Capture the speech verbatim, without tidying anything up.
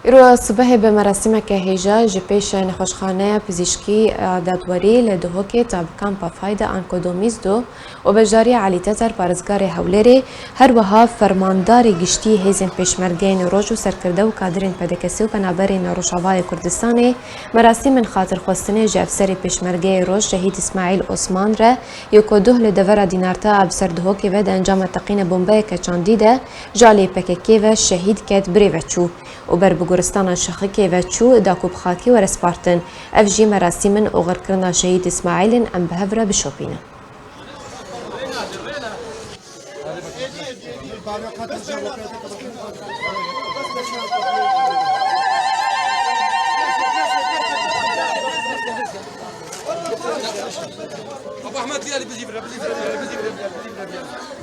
Îro sibehê bi merasîmeke hêja ji pêş Nexweşxaneya Pizîşkî a Dadwerî li Duhokê ta bi Kampa Fayda Anko Domîzdo û beşdariya Elî Teter, parêzgarê Hewlêrê, her wiha fermandarê giştî hêzên Pêşmergeyên Roj û serkirde û kadirên P D K S û penaberên Rojavayê Kurdistanê, merasîmên xatirxwestinê ji Efserê Pêşmergeyê Roj Şehîd Îsmaîl Osman re, yê ku duh li devera Dînarta a bi ser Duhokê ve di encama teqîna bombeyeke çandî de ji alî P K K ve şehîd ket, birê ve çû û ber bi goristana Şexikê ve çû da ku bi xakê were spartin. Ev jî merasîm in oxirkirina Şehîd Îsmaîl in, em bi hev re bişopînin. Abu Ahmed, gel, bizi bire, bizi bire, bizi bire, bizi bire.